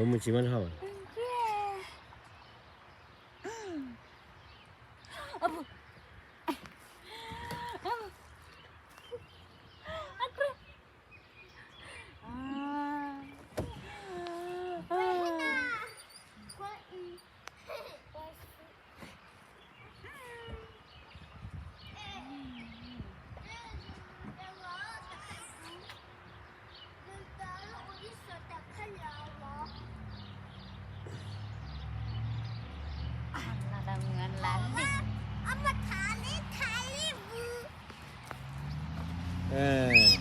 Ko mu chi man hau. Eh.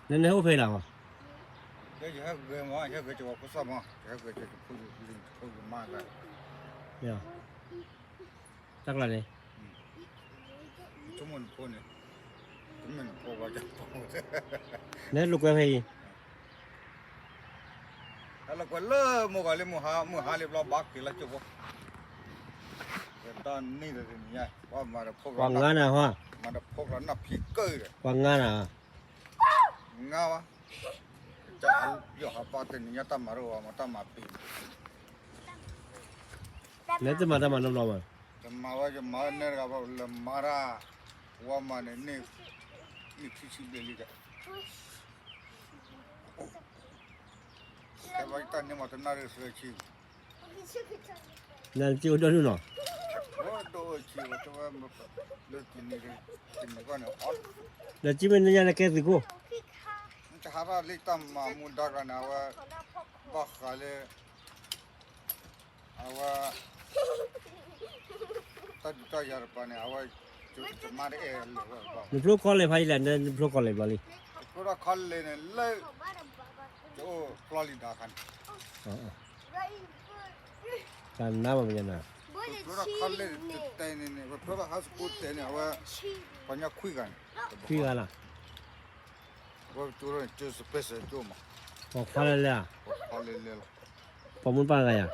Nan ne ho phei la ma? Ya. Tak la ne. Ne lu kwe phei. Quảng Nga nào ha? Quảng Nga nào? Ne te ma ta ma no lo ma. Nan chiu do no. Na chi men nya na ke ti ko. Ni pro call le phai la na pro call le bali. Kan na ma nya na. Khui ga la. Ko khwa le la. Pa mun pa ga ya.